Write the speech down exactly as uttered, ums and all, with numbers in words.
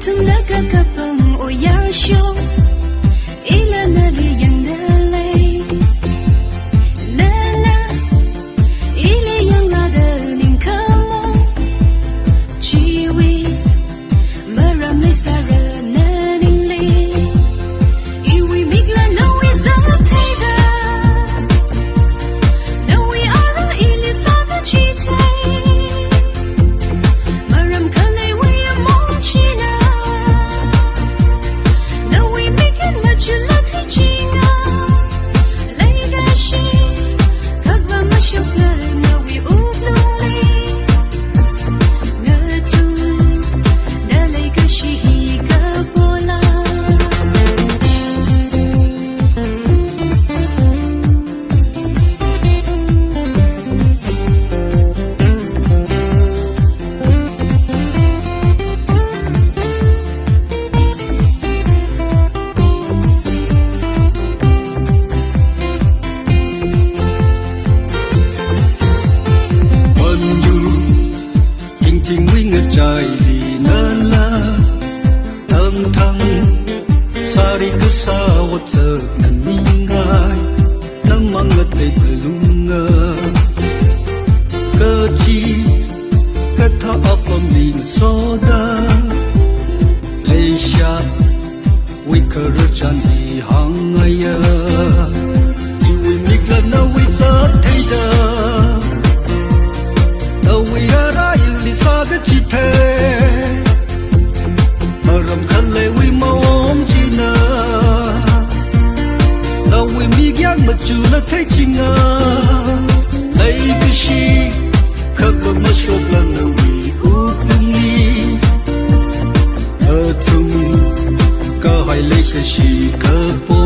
Thumlaka kapang oyarshok, ila nali yangdalei. Nana, ili yanglada ningkhamo. Chiwui, maram leisāra naningli. Iwui mikla nawui zangtheida. Nawui ara ili sāda chithei. Maram khaleiwui among china. Nawui mik eina machula thei chinga. Leikashi, khakva mashokla nawui wuklungli. Ngathumda leikashi hi kapola. Manyu, tingtingwui ngachaili nala, thangthang, sari kasā otsak naningai, namang ngatei phalunga. Kachi, kathā apamli ngasoda, leisha, wui khararchanli hāngngaiya. Iwui mikla nawui zangtheida. Nawui ara ili sāda chithei. Maram khaleiwui maong china. Nawui mik eina machula thei chinga. Leikashi, khakva mashokla nawui wuklungli. Athum, kahai leikashi kapo.